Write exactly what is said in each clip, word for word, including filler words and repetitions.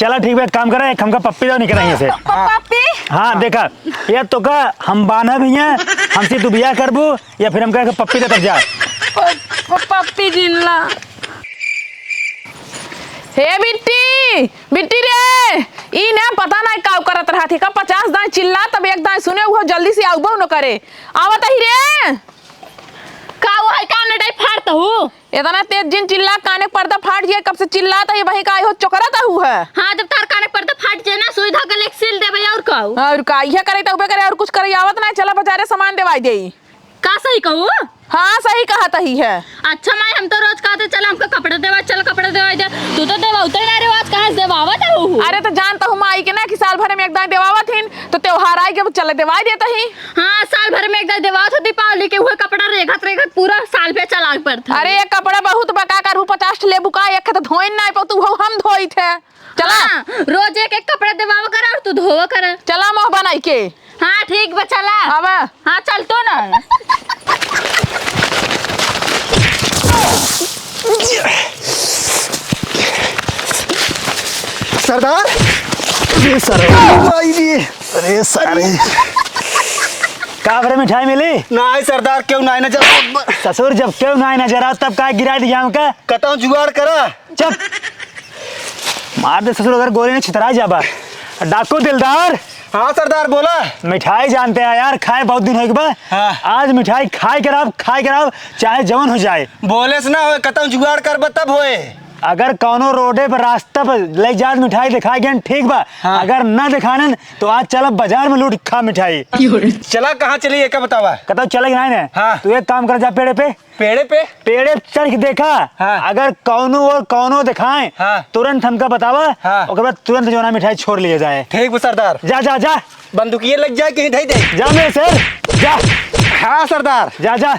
चला ठीक बा, एक काम करा, एक हमका पप्पी दो, निकल यहाँ से। प-, प-, पप्पी? हाँ, देखा, या तो का हम बान्हा भी हैं, हमसे तू बियाह करबू, या फिर हमका एक पप्पी दे तब जा। प-, प-, पप्पी जिनला। हे बिट्टी, बिट्टी रे, ई ना पता ना काउ करत रहत ही का, पचास दाई चिल्ला तब एक दाई सुने, उहो जल्दी से आउबो न करे। आवत ही रे। का हुआ है, का नटाई फाड़त हूँ? इतना तेज जिन चिल्ला, काने के पर्दा फाट गया, कब से चिल्लात ही, वहीं का आयो चोकरत हूँ है। हाँ, जब तार काने के पर्दा फाट जाए ना, सुई धागा लेके सिल देबे, और का हो? और का, इहे करे तो उबे करे, और कुछ करे आवत ना, चला बाजारे सामान देवाई देई। का सही कहू? हाँ, सही कहत ही है। अच्छा माई, हम तो रोज कहते, "चल हमका कपड़ा देवा, चल कपड़ा देवा दे।" तू तो देवा उतर ना रे, आज कहाँ से देवावत हूँ? अरे तो जानत हूँ माई के ना कि साल भर में एक दाई देवावत हिन, तो त्योहार आए के चले देवाई देत ही। हाँ, साल भर में एक दाई देवावत हो दीपावली के, उहे कपड़ा रेखत रेखत पूरा साल पे चलावे पड़त है। अरे ये कपड़ा बहुत बका करू, पचास ठे लेबू का, एक तो धोइन ना पाऊ, तू हम धोई थे। चला। हाँ, रोज एक एक कपड़ा देवावा करा और तू धोवा करा। चला मुँह बनाई के। हाँ, ठीक बा, चला। आवा। हाँ, चल तू ना। सरदार। अरे सरदार। भाई रे। अरे सारे। का भरे मिठाई मिली? नाहीं सरदार, केहू नाहीं नजर आवत बा। ससुर, जब केहू नाहीं नजर आवत, तब का गिराई दिया हमका? कतहूँ जुगाड़ करा। चुप। मार दे ससुर, अगर गोली नहीं छितरा जाबा। डाकू दिलदार। हाँ सरदार, बोला। मिठाई जानते हैं यार, खाए बहुत दिन हो गए बा। हाँ। आज मिठाई खाए के रहब, खाए के रहब, चाहे जवन हो जाए। बोले से ना होए, कतहूँ जुगाड़ करबा तब होए। अगर कौनो रोडे पर, रास्ता पर ले जात मिठाई दिखाई गयन, ठीक बा। हाँ। अगर ना दिखानन, तो आज चलब बाजार में लूट खा मिठाई। चला, कहाँ चली, एका बतावा। कतहूँ चले कि नाहीं ने? हाँ। तू एक काम कर, जा पेड़े पे। पेड़े पे? पेड़े चढ़ के देखा। हाँ। अगर कौनो और कौनो दिखाए, हाँ। तुरंत हमका बतावा। हाँ। ओकर बाद तुरंत जौना मिठाई छोड़ लिया जाए। ठीक बा सरदार। जा, जा, जा। बंदूकिये लग जाए, कहीं धई दे। जा मेरे शेर, जा। हाँ सरदार। जा, जा।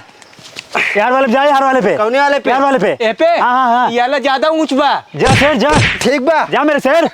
यार वाले पे जा, यार वाले पे। कौने वाले पे? यार वाले पे। ए पे? हाँ, हाँ, हाँ। ये वाला ज्यादा ऊंच बा। जा शेर, जा। ठीक बा। जा मेरे शेर।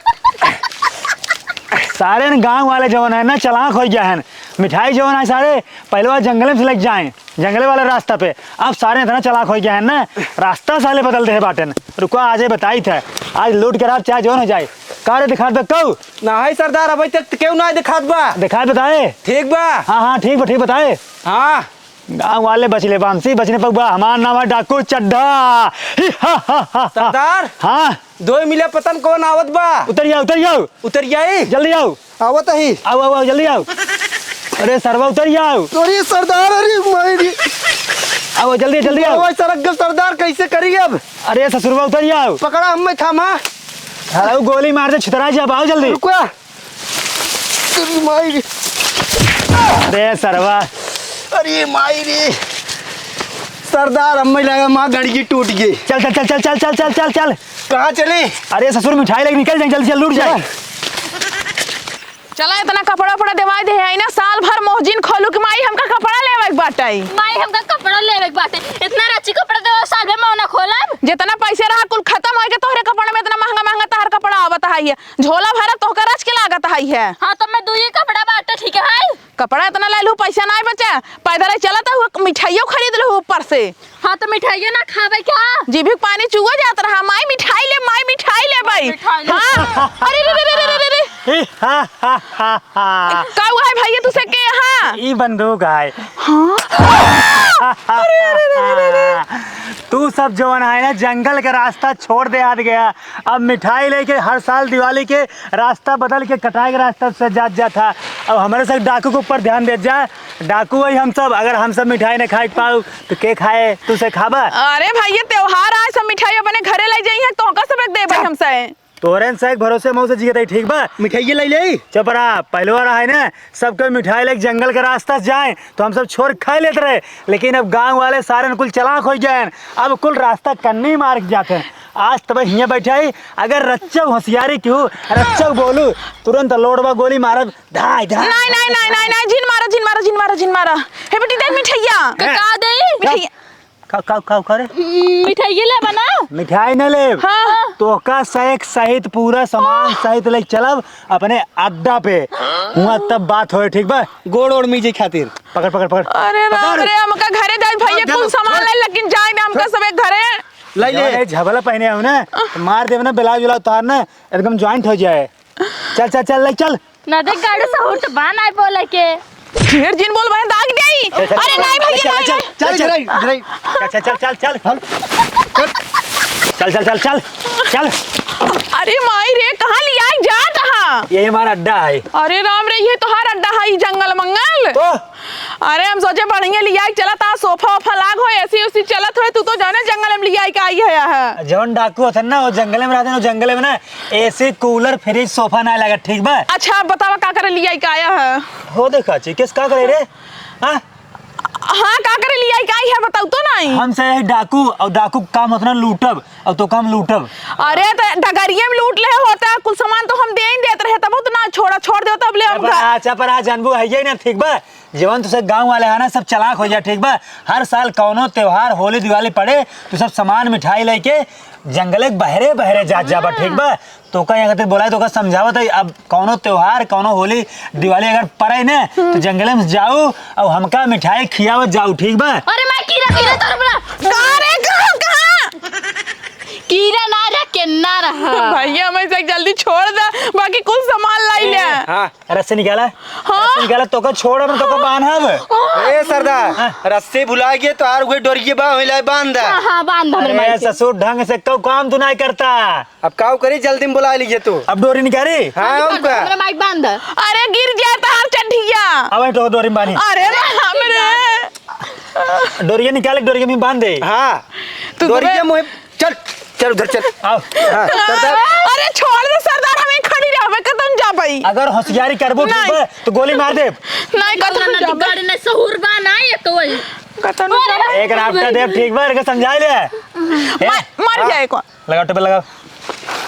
सारे न गाँव वाले जवन है ना, चालाक होइ गया है। मिठाई जवन है सारे, पहले वह जंगल में से लेके जाए, जंगले वाले रास्ता पे। अब सारे इतना चालाक होइ गया है ना, रास्ता साले बदल दे बाटेन। रुको, आज ये बताई था, आज लूट के रात चाहे जवन हो जाए। का रे, दिखात बा कऊ? नाहीं सरदार, अभी तक तो केहू नाहीं दिखात बा। दिखात बताए? ठीक बा। हाँ, हाँ, ठीक बा, ठीक बताए। हाँ। गाँव वाले बचले बांसी, बचने पउबा। हमार नाम है डाकू चड्ढा। ही, हा, हा, हा, हा। सरदार। हाँ। दोई मिला पतन कौन आवत बा? उतर जाओ, उतर जाओ। उतर जाई? जल्दी आओ। आवत ही। आओ, आओ, आओ, जल्दी आओ। अरे सरवा, उतर जाओ। अरे सरदार, अरे माई रे। आओ, जल्दी, जल्दी आओ। ओए सरक गल सरदार, कैसे करी अब? अरे ससुरवा, उतर जाओ। पकड़ा, हम में थामा। अरे वो गोली मार दे, छितरा जाब, आओ जल्दी। रुको। अरे माई रे। अरे सरवा। अरे माई रे। सरदार, हमें लगा माँ गड़गी टूट गई। चल, चल, चल। कहाँ चली? अरे ससुर, मिठाई लेके निकल जाए, जल्दी, जल्दी लूट जाए। चला। चला, इतना कपड़ा उपड़ा देवाई दे है ना, साल भर मोहजिन खोलू कि माई हमका कपड़ा लेवे के बाटे। माई हमका कपड़ा लेवे के बाटे, इतना रची कपड़ा देवा, साल भर में ना खोलब। जितना पैसे रहा कुल खत्म होइके तोहरे कपड़ा में, इतना महंगा महंगा तहर कपड़ा आवत है। झोला भरत तोहका रच के लागत है। हाँ, तो मैं दुई कपड़ा बाटे, ठीक है भाई। कपड़ा इतना ले लू, पैसा नाहीं बचा, पैदल ही चलत हूँ, मिठाइयो खरीद लू ऊपर से। हाँ, तो मिठाइयो ना खावे क्या? जीभी के पानी चुआ जात रहा, "माई मिठाई ले, माई मिठाई ले भाई।" मिठाई ले। हाँ। अरे रे रे रे रे रे रे। ही, हा, हा, हा, हा। का हुआ है भैया, तुसे के यहाँ? ई बंदूक है। हाँ। अरे रे रे रे रे। तू सब जवन है ना, जंगल के रास्ता छोड़ दे आत गया, अब मिठाई लेके हर साल दिवाली के रास्ता बदल के कटाए के रास्ता से जात जात था। अब हमरे सब डाकू के ऊपर ध्यान देत जा। डाकू है हम सब, अगर हम सब मिठाई न खाए पाऊ तो के खाए? तू से खाबा? अरे भैया, त्योहार आए, सब मिठाई अपने घरे ले जाई है, तोहका सब एक देबे हम से। तोहरे से एक भरोसे मऊ से जियत है, ठीक बा? मिठाई ले ले। चुप रहा, पहलवा रहा है ना, सबके मिठाई लेके जंगल के रास्ता से जाए तो हम सब छोड़ खाए लेत रहे, लेकिन अब गाँव वाले सारे कुल चालाक हो गए हैं, अब कुल रास्ता कन्नी मार के जाते हैं। आज तब हियाँ बैठा ही, अगर रच्चो होशियारी क्यों, रच्चो बोलू, तुरंत लोड़वा गोली मारब, धाय, धाय। नहीं, नहीं, नहीं, नहीं, नहीं, जिन मारा, जिन मारा, जिन मारा, जिन मारा। हे बेटी, देख मिठैया। का, का दे? मिठैया। का, का, का, का रे? मिठाई ले बना। मिठाई न लेब। हाँ। तोहका सहित सहित पूरा सामान सहित लेके चलब अपने अड्डा पे। हुआ तब बात होए, ठीक बा? गोड़ ओड़ मीजे खातिर। पकड़, पकड़, पकड़। अरे राम पकड़। रे, हमका घरे जाए भैया, धर, कुल धर, सामान धर। ले, लेकिन जाए ना हमका सब एक घरे। ले ले। जवन ये झबला पहने हो ना, तो मार देब ना, ब्लाउज उलाउज उतार ना, एकदम ज्वाइंट हो जाए। चल, चल, चल, ले चल। ना देख, गाड़ू सहूर तो बा नाई बोले के। ढेर जिन बोल बने दाग देई। चल, चल, अरे चल, नाई भैया, चल, नाई, चल, नाई। चल, चल, चल, चल, चल। चल, चल, चल, चल। चल। अरे माई रे, कहाँ लियाई जात हा? यही हमारा अड्डा है। अरे राम रे, ये तोहार अड्डा है, ई जंगल मंगल। तो? अरे हम सोचे बढ़िया लियाई चलत हा, सोफा ओफा लाग हो, एसी उसी चलत हो, तू तो जाने जंगल में लियाई का आई है यहाँ। जवन डाकू होत है ना, वो जंगल में रहते हैं, वो जंगल में ना एसी, कूलर, फ्रिज, सोफा ना लगा, ठीक बा? अच्छा, अब बतावा का करे लियाई का आया है? हो देखा ची, किस का करे रे? हाँ? हाँ, का करे लियाई का आई है, बताऊ तो नहीं। हम से यही डाकू, और डाकू का काम होत ना लूटब, और तो काम लूटब। अरे, तो डगरिये में लूट ले होता, कुल सामान तो हम दे ही देत रहे, तब तो ना छोड़ा, छोड़ दे, तब ले हम चपरा, घर। चपरा, जानबू है ये ना, ठीक बा? जवन तुसे गाँव वाले हैं ना, सब चालाक हो जा, ठीक बा? हर साल कौनो त्योहार, होली, दिवाली पड़े, तू सब सामान, मिठाई लेके जंगले के बहरे, बहरे जात जाबा, ठीक बा? तोका यहाँ खातिर बोलाए, तोका समझावत है, अब कौनो त्योहार, कौनो होली, दिवाली अगर पड़े ना, तो जंगले में जाऊ और हमका मिठाई खियावत जाऊ, ठीक बा? अरे मैं कीरा, कीरा तोर बला। का रे, कहाँ, कहाँ? कीरा ना रह, केन्ना रहा। भैया, हमें से जल्दी छोड़ दे, बाकी कुल सामान लाई ले। हाँ। रस्सी निकाला। हाँ। रस्सी निकाला, तोका छोड़, हम तोका बांधब। ए सरदार, हाँ। रस्सी भुला गए तो आर उहे डोरिये बा, वही लाई बांध दे। हाँ, हाँ, बांध हमरे अरे माई के। ससुर, ढंग से कऊ काम तू नहीं करता। अब काऊ करी, जल्दी में बुला लीजिए तू। अब डोरी निकारी? हाँ, बांध, और का? हमरे माई बांध। अरे गिर जाए तहार चड्ढिया। अब तो डोरी में बांधी। अरे राम रे। डोरिया निकाले, डोरिया में बांध दे। हाँ। तू डोरिया दुबे- मुहे चल, चल उधर चल। आओ। हाँ, सरदार। अरे छोड़ दे सरदार, हम यहीं खड़ी रहबे, कतन जाबई। अगर होशियारी करबू, ठीक नहीं। बा, तो गोली मार देब। नहीं, कतन ना, ना, जाबई। गाड़ी नहीं, सहूर बा ना, ये तो वही। कतन अरे। जाबई। एक राफ्टा देब, ठीक बा, इनके समझाई ले। ए, मर, मर हाँ। जाए कौन? लगाओ टेबल, लगाओ।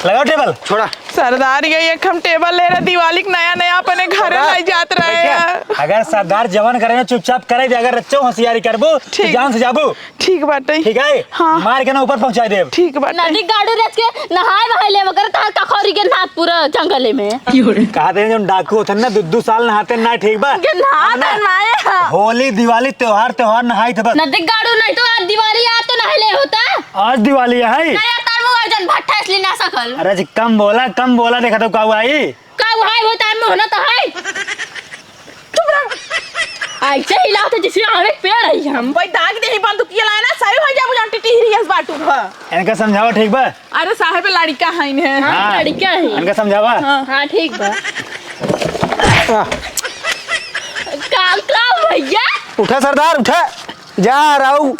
लगाओ टेबल। छोड़ा। सरदार, ये एक हम टेबल ले रहे, दिवाली के नया नया अपने घरे सरदार, लाई जात रहे बैठिया। हैं। अगर सरदार जवन करे ना, चुपचाप करे दे, अगर रच्चो होशियारी करबू, तो ठीक। जान से जाबू। ठीक बाटे। ठीक है? हाँ। मार के ना ऊपर पहुँचाई देब। ठीक बाटे। नदी गाड़ू रच के नहाए वहाए लेब, अगर तहार कखौरी के नाथ पूरा जंगले में। कहा थे जौन डाकू होते ना, दू, दू साल नहाते ना, ठीक बा? के नहाते हमने ना है। होली, दिवाली, त्योहार, त्योहार नहाई थे बस। नदी गाड़ू नहीं तो आज दिवाली, आज तो नहाए ले होता। आज दिवाली है। नहीं, तार मुँह अर्जन भट्टा इसलिए ना सकल। अरे जी, कम बोला, कम बोला, देखा तो का हुआ ही? का हुआ है, वो तार मुँह ना तो है। चुप रह। ऐसे हिलाओ तो जैसे आम एक पेड़ है हम। भाई दाग दे ही बंदूकिया लाए ना, सारे भाई जाबू जान टिटहिरी है इस बाटू का। इनका समझावा ठीक बा? अरे साहब लड़का है इन्हें। हाँ, हाँ। लड़का है। इनका समझावा? हाँ। हाँ, ठीक बा। का, का भैया? उठा सरदार, उठा। जा राऊ,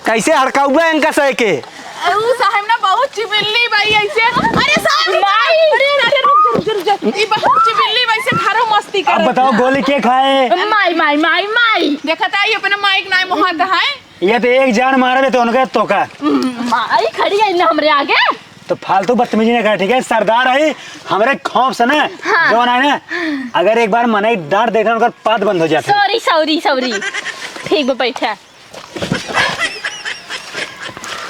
कैसे हड़काउबे इनका सह के? ऊ साहब ना बहुत चिबिल्ली बाई ऐसे। अरे साहब, माई! अरे, अरे, रुक जा, रुक जा, रुक जा। ई बहुत चिबिल्ली बाई से घरों मस्ती अब करत बताओ, है। गोली के खाए? माई, माई, माई, माई। देखत आई अपने माई के नाई मोहात है। ये तो एक जान मारे तो उनके तोका। माई खड़ी है ना हमरे आगे। तो फालतू बदतमीजी ना करे, ठीक है? सरदार है, हमरे खौफ से ना, हाँ। जौन है ना, अगर एक बार मनई डांट देता, उनकर पाद बंद हो जाता। सॉरी, सॉरी, सॉरी। ठीक बा, बैठा।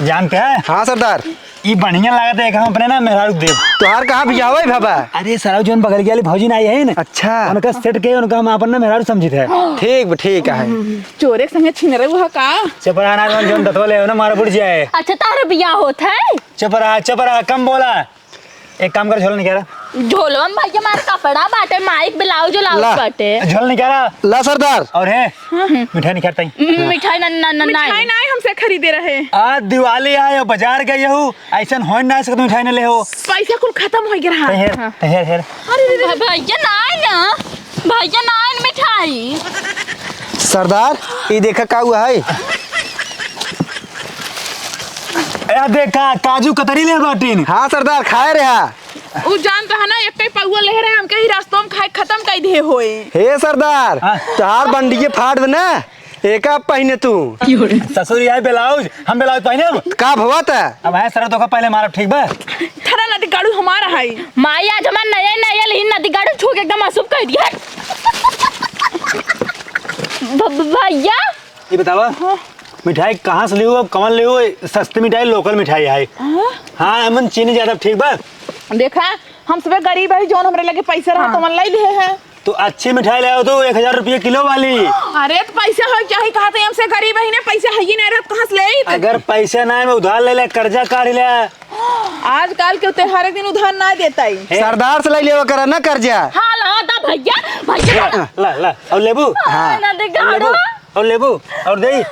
जानते हैं? हाँ सरदार। ई बढ़िया लागत है, एक हम अपने ना मेहरारू देब। तोहार कहाँ बियाह होई बाबा? अरे सरऊ, जौन बगल के वाली भौजी ना आई है ना? अच्छा। उनका सेट के, उनका हम अपन ना मेहरारू समझित है। ठीक बा, ठीक है। चोरे के संगे छिनरऊ है का? चपरा ना, जौन, जौन दतवा ले हो ना, मारा बुड़ जाए। अच्छा, तारा बियाह होत है? चपरा, चपरा, कम बोला। एक काम कर, झोला निकाला। झोलवा में भैया मार कपड़ा बाटे, माइक ब्लाउज उलाउज ला। बाटे। झोला निकाला। ला सरदार। और है? हाँ। मिठाई निकालता ही। म-, मिठाई ना, ना, ना, ना। मिठाई ना हमसे खरीदे रहे। आज दिवाली आए और बाजार गए हो, ऐसन हो ना सकत मिठाई न ले हो। पैसा कुल खत्म हो गया रहा। हेर, हाँ। हेर, हेर। अरे, अरे, अरे। भ-, भैया ना आए ना, भैया ना आए मिठाई। सरदार, ई देखा का हुआ है? ए, देखा, काजू कतरी ले बाटिन। हाँ सरदार, खाए रहा। उ जान रहा ना, एक ही पौवा ले रहे, हमके ही रास्तों में खाए खत्म कर दिए होए। हे सरदार, हाँ। तोहार बंडिये फाड़ दे ना, एका पहिने तू। ससुर, यही ब्लाउज, हम ब्लाउज पहिने अब? का भवा त? अब है सर, तोका पहले मारब, ठीक बा? थारा नदी गाड़ू हमारा है। माई, आज हमार नया नया ही नदी गाड़ू छू के एकदम अशुभ कर दिया। भ-, भ-, भैया। ये बतावा, हाँ। मिठाई कहाँ से लियो, कौन लियो? सस्ती मिठाई, लोकल मिठाई है। हाँ? हाँ, अमन चीनी ज्यादा ठीक बा। देखा, हम सबे गरीब है, जौन हमरे लगे पैसा रहा, हाँ। तो मन लाई लिए है। तो अच्छी मिठाई ले आओ तो एक हजार रुपये किलो वाली। अरे तो पैसा हो क्या ही कहा था, हमसे गरीब ही ना, पैसा है ही नहीं रहत, कहाँ से ले आई तो? अगर पैसा ना है, मैं उधार ले ले, कर्जा काढ़ ले। आजकल के त्योहार के दिन उधार ना देता ही। हे? सरदार से ले लेवा करा ना कर्जा। हाँ, ला दा भैया, भैया। ला, ला, ला। और लेबू? हाँ। ना दे और लेबू? गाड़ू। और लेबू? और दे।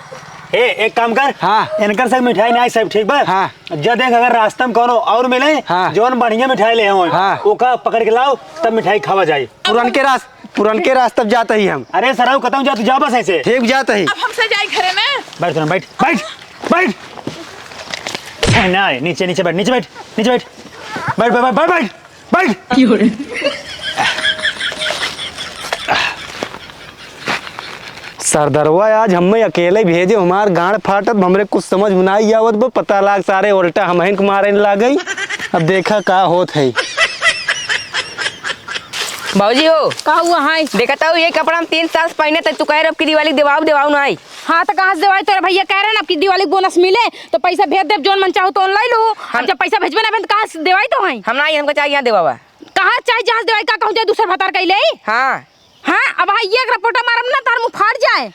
ए, एक काम कर। हाँ। इनकर से मिठाई ना आई सब, ठीक बा? हाँ। जा देख, अगर रास्ता में कोनो और मिले, हाँ। जौन बढ़िया मिठाई ले होए, हाँ। ओका पकड़ के लाओ, तब मिठाई खावा जाई। पुरनके रास-, पुरनके रास्ता पे जात ही हम। अरे सरऊ, कतऊ जा, तू जा बस ऐसे। ठीक जात ही। अब हमसे जाई घरे में। बैठ तू, बैठ, बैठ, बैठ। ए, ना, नीचे, नीचे बैठ, नीचे बैठ, नीचे बैठ। बैठ, बैठ, बैठ, बैठ, बैठ। बैठ। सरदरवा आज हमें अकेले भेजे, हमार गांड फाटत, हमरे कुछ समझ में नाई आवत बा, पता लाग सारे उल्टा हमहिन के मारे लागे। अब देखा का होत है। भौजी हो, का हुआ है? देखत हूँ, ये कपड़ा हम तीन साल से पहने थे, तू कह रहे अब की दिवाली देवाऊ, देवाऊ ना आई। हाँ, तो कहाँ से देवाई? तोरे भैया कह रहे ना, अब की दिवाली के बोनस मिले, तो पैसा भेज देब, जौन मन चाहो तो online लू। हम अब जब पैसा भेजबे ना, तो कहाँ से देवाई तो है? हम ना आई, हमको चाहिए यहाँ देवावा। कहाँ चाहे जहाँ से देवाई, का कहूँ जाए, दूसर भतार कइले? हाँ। हाँ, अब हाँ, ये अगर पोटा मारम ना, तार मुँह फाड़ जाए।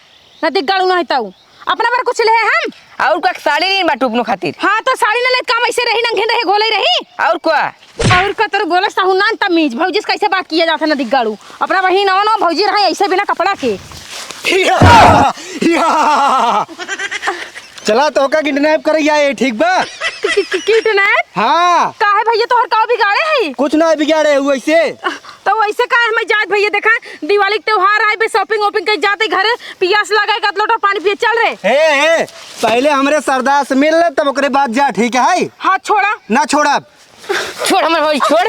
ना दिख गाड़ू ना है ताऊ। अपना बार कुछ ले हम? और का साड़ी लेन बा टुकनो खातिर? हाँ, तो साड़ी ना ले, काम ऐसे रही, नंगे रहे, घोले रही। और का? और का तोर बोला साहू नान तमीज, भौजी से कैसे बात किया जाता ना दिख गाड़ू। अपना बहिन आओ ना, भौजी रहे ऐसे बिना कपड़ा के। या, या। चला तो का kidnap करे आए, ठीक बा? कि-, कि-, कि-, kidnap? हाँ। काहे भैया तोहर का बिगाड़े है? कुछ ना बिगाड़े है वैसे। तो वैसे काहे हमें जात भैया देखा, दिवाली के त्योहार आए बे, shopping वॉपिंग कर जाते घरे, पियास लगा एक आध लोटा पानी पिए चल रे। हे, हे, पहले हमरे सरदार से मिल ले, तब ओकरे बाद जा, ठीक है? हाँ, छोड़ा। ना छोड़ा। छोड़ हमर भौजी, छोड़।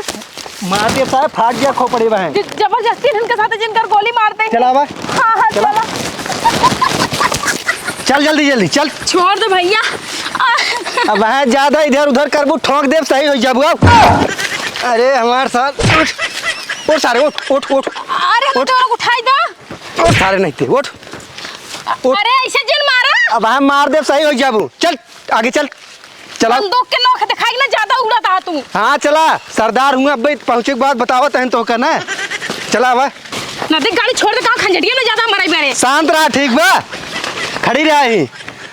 मार दे साहब, फाट गया खोपड़ी बहन। ज-, जबरदस्ती इनके साथ जिनकर गोली मार दे। चला बा। हाँ, हाँ, चला। चला। चल जल्दी, जल्दी, चल। छोड़ दे भैया। अब है ज्यादा इधर उधर करबू, ठोंक देब, सही हो जाबू अब। अरे हमार साथ, उठ, उठ सारे, उठ, उठ, उठ। अरे हम उठ। तो उठाई दो। उठ सारे नहीं थे, उठ। उठ। अरे ऐसे जिन मारा। अब हम मार देब, सही हो जाबू। चल, आगे चल। चला। बंदूक के नोक दिखाई ना, ज्यादा उड़त हा तू। हाँ, चला, सरदार हुआ, अब्बे पहुँचे के बाद बतावत हन तोहका ना। चला, आवा। ना देख, गाड़ी छोड़ दे, कहाँ खंजटिया में ज्यादा मराई बारे। शांत रहा, ठीक बा? खड़ी रहा ही।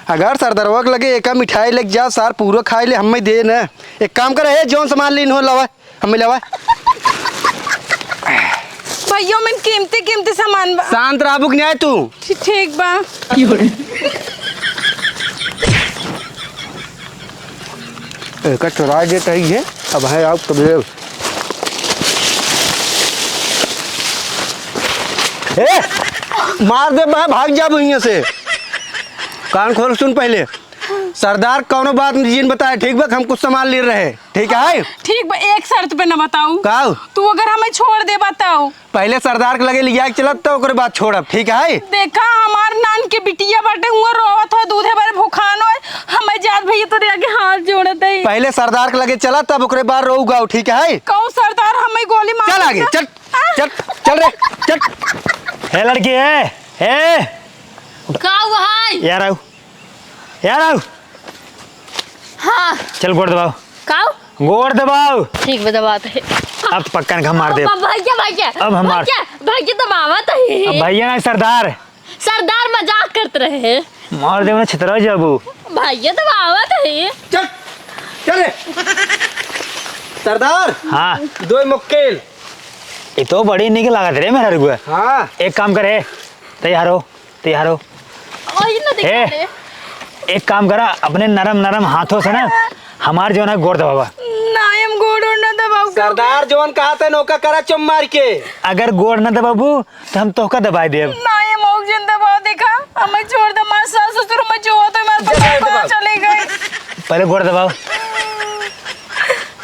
अगर सरदरवा के लगे एका मिठाई लेके जा, सार पूरा खाई ले, हमें दे ना। एक काम करे, हे, जौन सामान लीन हो, लावा। हमें लेवा। भैया, मन कीमती, कीमती सामान बा। शांत रहबू कि नहीं तू? ठी-, ठीक बा। एका चुरा देत ही है, अब है आओ तब ले। ए, मार दे, मैं भाग जाबू हियां से। कान खोल सुन पहले। सरदार कौनो बात जिन बताए, ठीक बा? हम कुछ सामान ले रहे, ठीक है? ठीक बा, एक शर्त पे न बताऊ। का? तू अगर हमें छोड़ देबा तब। पहले सरदार के लगे लिया के चलत, तो ओकरे बाद छोड़ब, ठीक है? देखा, हमार नान के बिटिया बाटे, हुआ रोवत हो, दूधे बारे भुखान हो, हमें जात भैया तोरे आगे हाथ जोड़त है। पहले सरदार के लगे चलत, तब ओकरे बाद रोऊ गाऊ, ठीक है? कहूँ सरदार हमें गोली मार चल आगे, देता। चल, चल, चल रे, चल। हे लड़की, ए, ए। का हुआ है? यार आओ। यार आओ। हाँ। चल गोड़ दबाओ। काऊ? गोड़ दबाओ। ठीक बा, दबात है। अब पक्का इनका मार दे। अब भैया, भैया, अब हम मार भैया, भैया दबावत है। अब भैया ना, सरदार। सरदार मजाक करत रहे। मार दे ना, छितरा जाबू। भैया दबावत है। चल, चल रे। सरदार। हाँ। दो मुक्केल। ये तो बड़ी निक लागत रे मेहरारू। हाँ। एक काम करे, तैयार हो। तैयार हो। ओही न दिखा ए, ले। एक काम करा, अपने नरम नरम हाथों से ना हमार जो ना गोड़ दबावा। नाई, हम गोड़ ओड़ ना दबाऊ। सरदार जवन कहा था नौका करा चुम मार के। अगर गोड़ ना दबाबू तो हम तोहका दबाई देब। नाई, हम औक जन दबाओ, देखा, हमें छोड़ दे, हमार सास ससुर हमें जो हो तो हमारे पता दबाओ, कहाँ दबाओ। चले गए। पहले गोड़ दबाओ।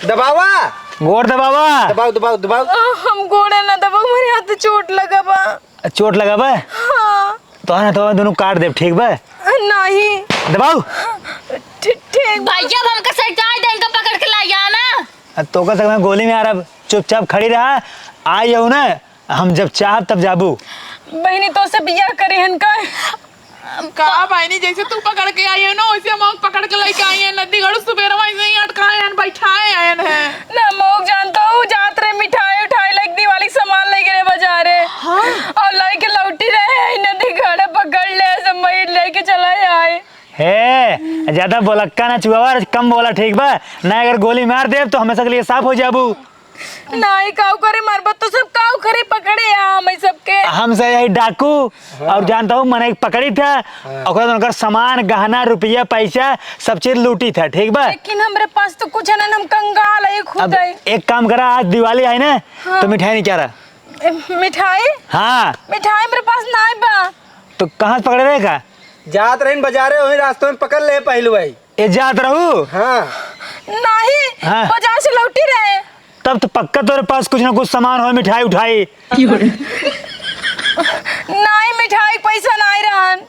दबावा। गोड़ दबावा। दबाओ, दबाओ, दबाओ। आ, हम गोड़ ना दबाओ, हमारे हाथ चोट लगा बा। चोट लगा बा? हाँ। तो है ना, तो दोनों काट देब, ठीक बा? नहीं। दबाओ। ठी-, ठीक बा। भैया, अब हमका सटाई दे, इनका पकड़ के लाई आना। आ, तो का सकता गोली में आ रहा, चुपचाप खड़ी रहा, आई हो ना, हम जब चाहब तब जाबू। बहिनी, तो से बियाह करे हन का? का बहिनी, जैसे तू पकड़ के आई है ना, वैसे हम पकड़ के लेके आई हैं। नदी गढ़ू सुबेरवा ऐसे ही अटकाए हैं, बैठाए आए हैं। ना, मोग जानता हूँ, जात रे मिठाई उठाई, लाइक दिवाली सामान लेके रे बाजारे। हे, ज्यादा बोलक्का ना चुआवा, कम बोला, ठीक बा? ना, अगर गोली मार देब तो हमेशा के लिए साफ हो जाबू। नाहीं, काऊ करे मारबा तो सब काऊ करे पकड़े आ हम सबके। हम से यही डाकू हाँ। और जानता हूँ, मने पकड़ी था, हाँ। ओकरा तो उनकर सामान, गहना, रुपया, पैसा, सब चीज लूटी था, ठीक बा? लेकिन हमरे पास तो कुछ ना, हम कंगाल है खुद अब है। एक काम करा, आज दिवाली आई ना, हाँ। तो मिठाई नहीं क्या रहा? ए, मिठाई? हाँ। मिठाई मेरे पास नाहीं बा। तो कहाँ से पकड़े रहे का? जात रहीन बजारे, वही रास्ते में पकड़ ले पहलू भाई। ए, जात रहू? हाँ। नाहीं, हाँ। बजार से लौटी रहे। तब तो पक्का तोरे पास कुछ ना कुछ सामान हो, मिठाई उठाई। नाहीं, मिठाई पैसा नाहीं रहन।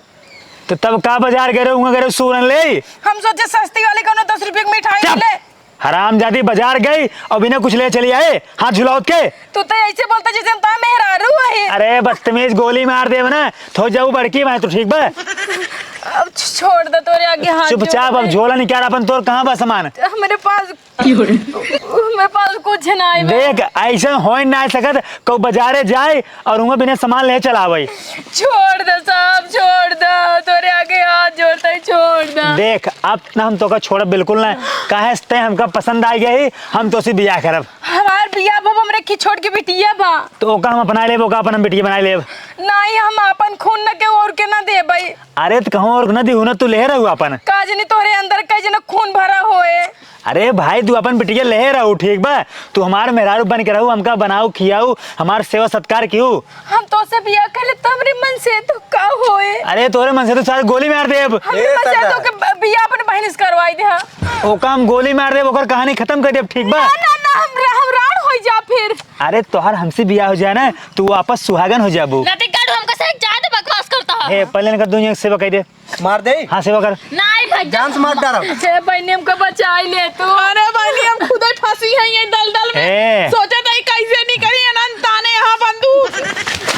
तो तब का बजार गए रहे, उहाँ गए रहे सूरन ले? हम सोचे सस्ती वाली कौनो दस रुपये की मिठाई चुप! मिले। हरामजादी बजार गई और बिना कुछ ले चली आए, हाथ झुलावत के। तू तो ऐसे बोलता जैसे हम तो मेहरारू है। अरे बदतमीज, गोली मार देब ना, थो जाऊ बड़की माँ तू, ठीक बा? अब छ-, छोड़ दे, तोरे आगे हाथ चुपचाप जोड़ अब दे। झोला निकाल अपन, तोर कहाँ बा सामान? हमरे पास, हमरे पास कुछ नाहीं बा। देख, ऐसे हो नाहीं सकत, कहू बजारे जाए और उहाँ बिना सामान ले चल आवै। छोड़ दे साहब, छोड़ दे, तोरे आगे हाथ जोड़ता है, छोड़ दे। देख, अब ना हम तोका छोड़ब बिल्कुल ना, काहे से तैं हमका पसंद आ गया ही, हम तोसे बियाह करब। हमार बियाह भब हमरे खिछोड़ के बिटिया बा। तो ओका हम अपना लेब, ओका अपन हम बिटिया बना लेब। नाहीं, हम अपन खून न के और के ना देबै। अरे तो कहूँ और के ना दिहू ना, तू लेहे रहू अपन। का जनी तोहरे अंदर कई जना खून भरा होए। अरे भाई, तू अपन बिटिया लेहे रहू, ठीक बा? तू हमार मेहरारू बन के रहू, हमका बनाऊ, खियाऊ, हमार सेवा सत्कार किहू। हम तोसे बियाह कर ले, तो हमरे मन से तो का होए? अरे, तोरे मन से तो सारे गोली मार देब। हमरे ए, मन से सरदार। तो के ब-, बियाह अपने बहन से करवाई दे, हाँ। ओका हम गोली मार देब, ओकर कहानी खत्म कर देब, ठीक बा? ना, ना, ना, हम, हम राड़ हो जा फिर। अरे, तोहार हमसे बियाह हो जाए ना, तू वापस सुहागन हो जाबू। नटी काटू, हमका से ज्यादा बकवास करता है। ए, पहले इनका दुनिया की सेवा कर दे। मार दे। हाँ, सेवा कर। नाहीं भैया। जान से मार डारा। हे बहनी, हमका बचाई ले तू। अरे बहनी, हम खुदे फंसी हैं ये दलदल में। ए। सोचे तो कैसे निकली अनंत ताने यहाँ बंदूक।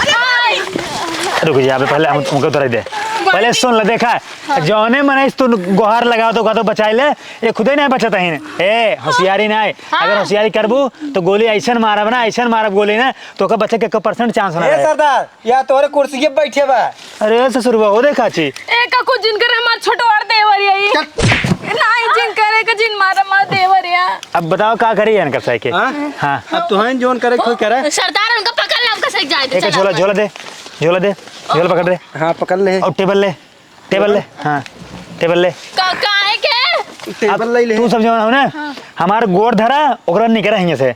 अरे भाई। रुक जा, अबे पहले हम तुमको उतार दे। पहले सुन ले, देखा, हाँ। जौने मने तू गोहार लगाओ तो का तो बचाई ले, ये खुदे नहीं बचता ही। ए, होशियारी नहीं। हाँ। अगर होशियारी करबू तो गोली ऐसन मारब ना, ऐसन मारब गोली ना, तो का बचे के एको percent chance ना ए रहे। सरदार, या तोरे कुर्सी के बैठे बा। अरे ससुरवा, हो देखा छी। ए, का कुछ जिन करे हमार छोटवार देवर यही। चल। नाहीं, जिन करे का जिन मारा मार देवर या। अब बताओ का करी इनका सही के? हाँ? हाँ। अब तुहन जोन करे कोई करे। सरदार उनका पकड़ ले, उनका सही जाए दे, एक चला झोला, अपन। झोला दे, झोला दे, झोला पकड़ दे। हाँ, पकड़ ले। और टेबल ले, टेबल ले, हाँ, टेबल ले। का, काहे के? टेबल ले ले। तू सब जवान हो ना, हाँ। हमार गोड़ धरा, ओकरा निकरा हियां से।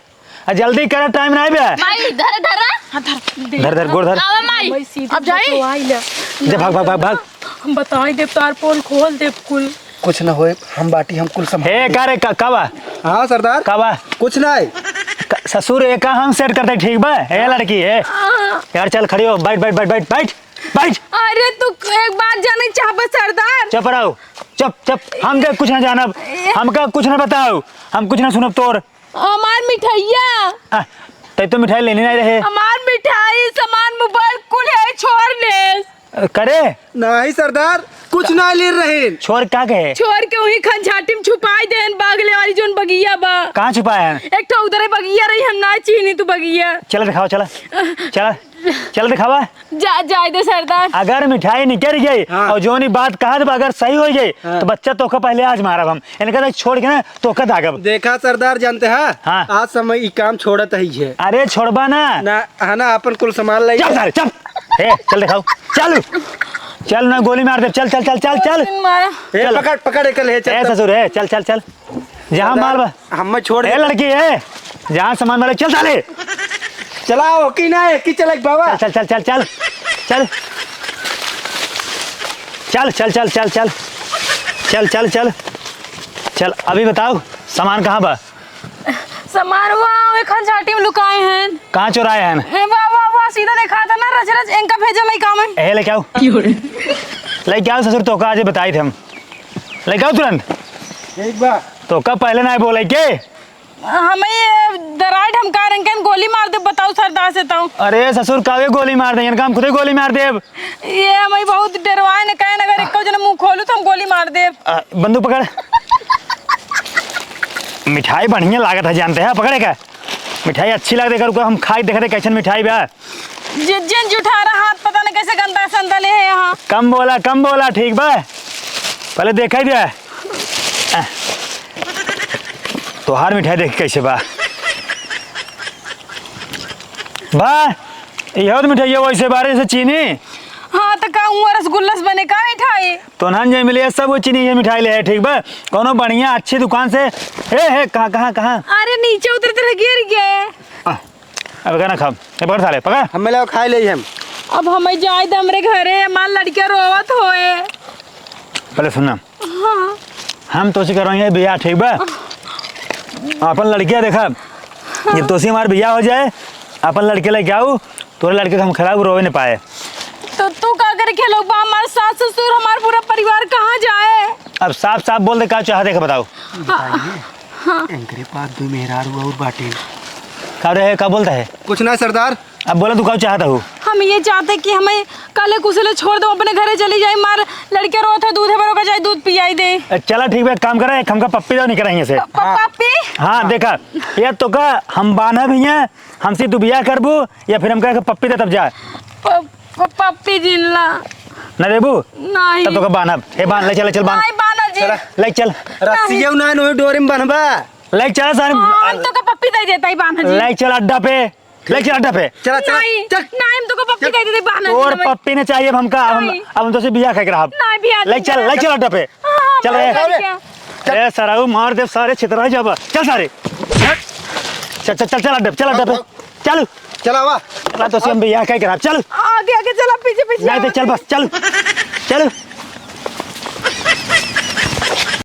आ, जल्दी करा, टाइम नाहीं बे। माई, धर, धर। हाँ, धर। धर, धर, गोड़ धर। आवा, माई। अब जाई? जा, भाग, भाग, भाग, भाग। हम बताई देब, तार पोल खोल देब कुल। कुछ ना होए, हम बाटी, हम कुल संभाल हे, लेब। का रे, का, का बा? हाँ, सरदार। का बा? कुछ नाहीं। का, ससुर, एका हम set करते, ठीक बा? हे, लड़की, हे। हाँ। यार, चल, खड़ी हो, बैठ, बैठ, बैठ, बैठ, बैठ, बैठ। अरे, तू एक बात जाने चाहबे, सरदार? चुप रहो, चुप, चुप। हमके कुछ ना जानब, हमका कुछ ना बताओ, हम कुछ ना सुनब तोर। हमार मिठाइया। आ, तै तो मिठाई लेने नाहीं रहे। हमार मिठाई, सामान, मोबाइल कुल है, छोड़ ले। अ, करे? नाहीं सरदार, कुछ ना ले रहे। छोड़ का कहे? छोड़ के वही खंझाटी में छुपाई देन, बागले वाली जोन बगिया बा। कहाँ छुपाया है? एक ठो उधरे बगिया रही, हम ना चीनी तू बगिया। चला दिखावा, चला। चला। चल दिखावा। जा, जाए दे सरदार। अगर मिठाई निकल गई हाँ। और जोनी बात कहत बा अगर सही हो गई हाँ। तो बच्चा तोका पहले आज मारब हम। इनका तो छोड़ के ना तोका दागब। देखा सरदार जानते हैं हाँ। आज समय ई काम छोड़त ही है। अरे छोड़बा ना। ना, है ना अपन कुल सामान लाई। चल सारे, चल। हे, चल दिखाओ। चल। चल ना गोली मार दे। चल, चल, चल, चल, चल। मारा। ए, चल। पकड़, पकड़ एक ले, चल, ए, चल। ससुर, ए, चल, चल, चल। जहाँ सरदार, माल बा। हमें छोड़ ए, दे। लड़की, ए, जहाँ सामान वाले, चल साले। चलाओ, की ना है, की चले बाबा। चल, चल, चल, चल, चल। चल, चल, चल, चल, चल। चल, चल, चल। चल, अभी बताओ, सामान कहाँ बा? सामान वहाँ एक खंझाटी में लुकाए हैं। कहाँ चुराए हैं? ए, वाह, वाह, वाह, सीधा देखा था ना, रच, रच, इनका भेजा लइका में। ए, लेके आओ। लेके आओ ससुर, तोका आज बताई थे हम। लेके आओ तुरंत। ठीक बा। तोका पहले ना बोले के? हमें ये दरार ढमका रहे हैं, गोली मार दे, बताओ सरदार से तो। अरे ससुर, काहे गोली मार दे? इनका हम खुदे गोली मार देब। ये हमें बहुत डरवाए न, कहे न, अगर एको जने मुँह खोलू तो हम गोली मार देब। आ, बंदूक पकड़। मिठाई बढ़िया लागत है, जानते हैं, पकड़े का? मिठाई अच्छी लागत है, रुको, हम खाई देखते कैसन मिठाई बा। जि-, जिन जुठारा हाथ पता न कैसे गंदा संदा ले है यहाँ। कम बोला, कम बोला, ठीक बा? पहले देखा ही दिया। तोहार मिठाई देख कैसे बा। बा, यह तो मिठाई है, वैसे बारे से चीनी। हाँ, तो का हुआ, रसगुल्ला से बने का मिठाई? तो नान जे मिले सब वो चीनी, ये मिठाई ले है, ठीक बा? कोनो बढ़िया अच्छी दुकान से। हे, हे, कहाँ, कहाँ, कहाँ? अरे, नीचे उतरते रह गिर गए। आ, अब का ना खाब, ये पकड़ साले, पकड़। हमें ले खाए ले हम। अब हमें जाए दे हमरे घरे, हमार लड़किया रोवत होए। पहले सुनना। हाँ। हम तोसे करवाएंगे बियाह, ठीक बा? अपन लड़किया देखा, जब तोसे हमार बियाह हो जाए, अपन लड़के लेके आऊ, तोरे लड़के के हम खराब रोवे न पाए। तो तू का करे खेलोग बा? हमार सास ससुर, हमार पूरा परिवार कहाँ जाए? अब साफ साफ बोल दे, का चाहते के बताओ। हाँ। इनकरे पास दो मेहरारू और बाटे। का रे, का बोलता है? कुछ ना सरदार। अब बोला, तू का चाहता हो? हम ये चाहते कि हमें काले कुशले छोड़ दो, अपने घरे चली जाए। मार लड़के रोत है, दूध भरो का जाए, दूध पियाई दे। ए, चला ठीक बा, एक काम करा, एक हमका पप्पी दो, निकल यहीं से। प-, प-, हाँ। पप्पी? हाँ, देखा, ये तो का हम बान्हा भी हैं, हमसे तू बियाह करबू या फिर हमका एक पप्पी दे तब जा। प-, प-, पप्पी जिनला। ना देबू? नहीं। तब तो का बान्हब। ए, बान्ह, ले चल, ले चल, बान्ह। नहीं बान्हा जी। चला। ले चल। रस्सिया ना, नहीं डोरी में बान्हबा। ले चल सारे। हाँ, हम तो का पप्पी दे देता ही बान्हा जी। ले चल अड्डा पे। ले चल अड्डा पे। चला, चला, नहीं, चल। नहीं, हम तो को पप्पी चल। दे दे, बहाना और नहीं। पप्पी ने चाहिए अब हमका, अब हम, नहीं। अब हम तो से बियाह कह के रहब। नहीं, बियाह ले नहीं चल, करा। ले चल अड्डा पे। हाँ, चल बहाना रे। नहीं क्या? चल। ए, सराऊ मार दे सारे, छितरा जाबा। चल सारे। चल, चल, चल, चल अड्डा पे, चल अड्डा पे। चल। चल आवा। चला तो से हम बियाह कह के रहब। चल। आगे, आगे चला, पीछे, पीछे नहीं तो आवा। चल बस, चल। चल।